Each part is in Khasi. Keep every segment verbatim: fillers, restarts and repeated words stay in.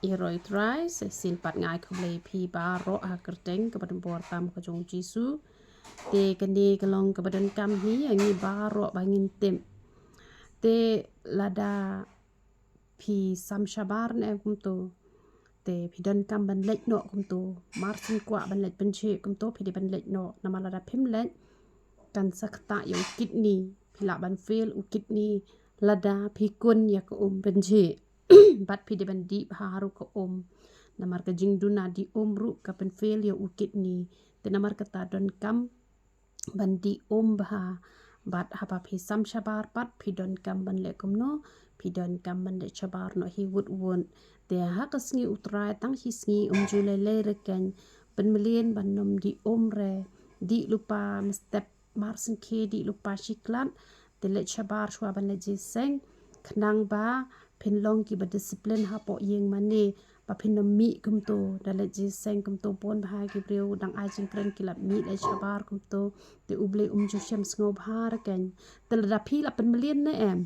Ïaroh ïa u Trai, sa shisien pat nga ai khublei ïa phi baroh ha ka kyrteng kaba donbor tam ka jong u Jisu. Te kane ka long kaba donkam hi ïa ngi baroh ba ngin tip. Te lada phi sam shabar ne em kumto, te phi donkam ban leit noh kumto, mar syn kwah ban leit pynjhieh kumto, phi dei ban leit noh. Namar lada phim leit, kan sa ktah ïa u kidney, phi lah ban fail u kidney lada phi kun ïa ka um pynjhieh. Bad phi dei ban dih bha ruh ka um. Namar ka jingduna dih um ruh ka pynfail ïa u kidney. Te namar kata donkam ban dih um bha. Bad haba phi sam shabar pat phi donkam ban leh kumno, phi donkam ban leit shabar noh hi wut wut. Te ha ka sngi u Trai tang hi sngi um ju lei lei reken, pynmlien ban nym dih um re, dih lypa mynstep mar syngkhie, dih lypa shi klat, te leit shabar shuwa ban leit jingïaseng, khnang ba phin long kiba discipline hapoh ïing mane, ba phin nym mih kumto, da leit jingïaseng kumto. Bun bha ki briew dang ai jingkren ki la mih leit shabar kumto, te U Blei um ju shem sngewbha reken. Te lada phi la pynmlien ne em,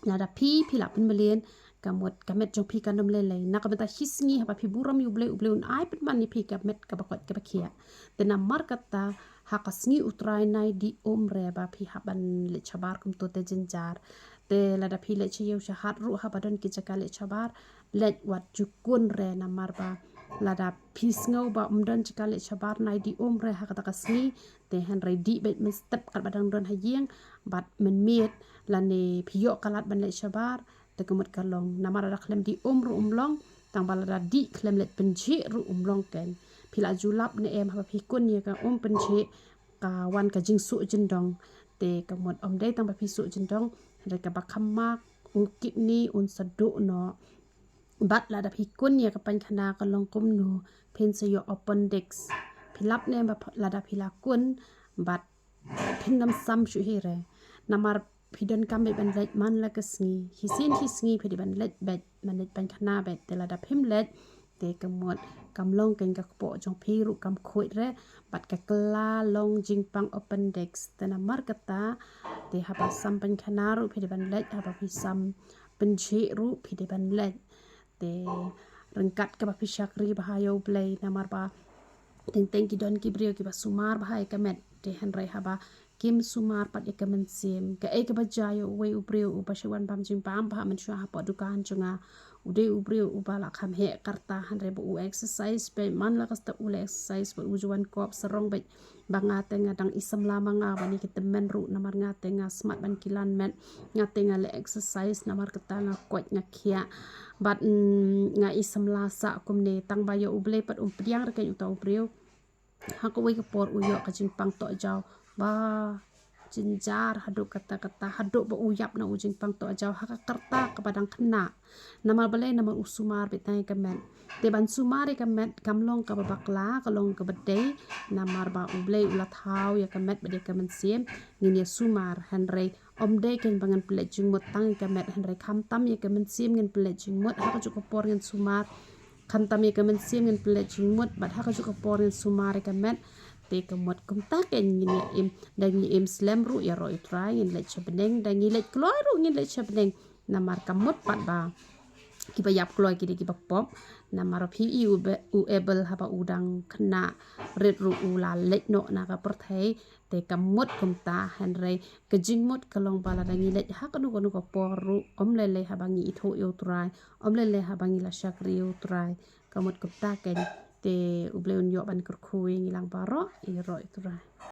lada phi, phi la pynmlien, ka mut ka met jong phi kan nym lei lei. Na ka bynta hi sngi haba phi burom ïa U Blei, U Blei un ai pynban ïa phi ka met kaba koit kaba khiah. Te namar kata ha ka sngi u Trai nai dih um re ba phi hap ban leit shabar kumto te jynjar. Te lada phi leit sha ïew sha hat ruh haba don ki jaka leit shabar, leit wat ju kun re. Namar ba lada phi sngew ba um don jaka leit shabar, nai dih um re ha kata ka sngi. Te hynrei dih beit mynstep katba dang don ha ïing, bad mynmiet lane phi ïoh ka lad ban leit shabar, te ka mut ka long. Namar lada khlem dih um ruh um long, tang ba lada dih khlem leit pynjhieh ruh um long ken. Phi la ju lap ne em haba phi kun ïa ka um pynjhieh, ka wan ka jingsuh jyndong. Te ka mut ym dei tang ba phi suh jyndong, hynrei kaba kham mak u kidney un sa duh noh. Bad lada phi kun ïa ka painkhana ka long kumno, phin sa ïoh appendix. Phi lap ne em ba lada phi la kun, bad phin nym sam shuh hi re. Namar phi donkam beit ban leit man la ka sngi. Hi sien hi sngi phi dei ban leit beit, ban leit painkhana beit. Te lada phim leit, te ka mut kam long ken, ka kpoh jong phi ruh kam khuid re, bad ka kylla long jingpang appendix. Te namar kata, te haba sam painkhana ruh phi dei ban leit, haba phi sam pynjhieh ruh phi dei ban leit. Te ryngkat kaba phi shakri bha ïa U Blei, namar ba teng teng ki don ki briew kiba sumar bha ïa ka met, te hynrei haba kim sumar pat ïa ka mynsiem. Kaei kaba jia ïa uwei u briew uba shu wan bam jingbam bha mynshuwa hapoh dukan jong nga? U dei u briew uba la kham heh ka rta, hynrei ba u exercise beit, man la ka step u la exercise beit, u ju wan kop sarong beit ba nga te nga dang i samla ma nga ban ïa ki tymmen ruh, namar nga te nga smat ban kilan met, nga te nga leh exercise, namar kata nga koit nga khiah. Bad, mm, nga i samla sah kumne, tang ba ïa U Blei pat um pdiang re ken uta u briew. Ha kawei ka por u ïoh ka jingpang tohjaw ba jynjar haduh katta katta, haduh ba u ïap na u jingpang tohjaw ha ka rta kaba dang khynnah. Namar balei? Namar u sumar beit tang ïa ka met. Te ban sumar ïa ka met kam long kaba bakla, ka long kaba dei. Namar ba U Blei u la thaw ïa ka met bad ïa ka mynsiem, ngin ïa sumar. Hynrei ym dei ken ba ngin pynleit jingmut tang ïa ka met, hynrei khamtam ïa ka mynsiem ngin pynleit jingmut. Ha kajuh ka por ngin sumar, khamtam ïa ka mynsiem ngin pynleit jingmut, bad ha kajuh ka por ngin sumar ïa ka met. Te ka mut kumta ken ngin ïa im, da ngi im slem ruh ïaroh ïa U Trai, ngin leit sha bneng, da ngi leit kloi ruh ngin leit sha bneng. Namar ka mut pat ba kiba ïap kloi ki dei kiba pop. Namar phi i u Be-, u Abel haba u dang khynnah rit ruh u la leit noh na ka pyrthei. Te ka mut kumta, hynrei ka jingmut ka long ba lada ngi leit ha kano kano ka por ruh, ym lei lei haba ngi ithuh ïa U Trai, ym lei lei haba ngi la shakri ïa U Trai. Ka mut kumta ken, te U Blei un ïoh ban kyrkhu ïa ngi lang baroh. Ïaroh ïa U Trai.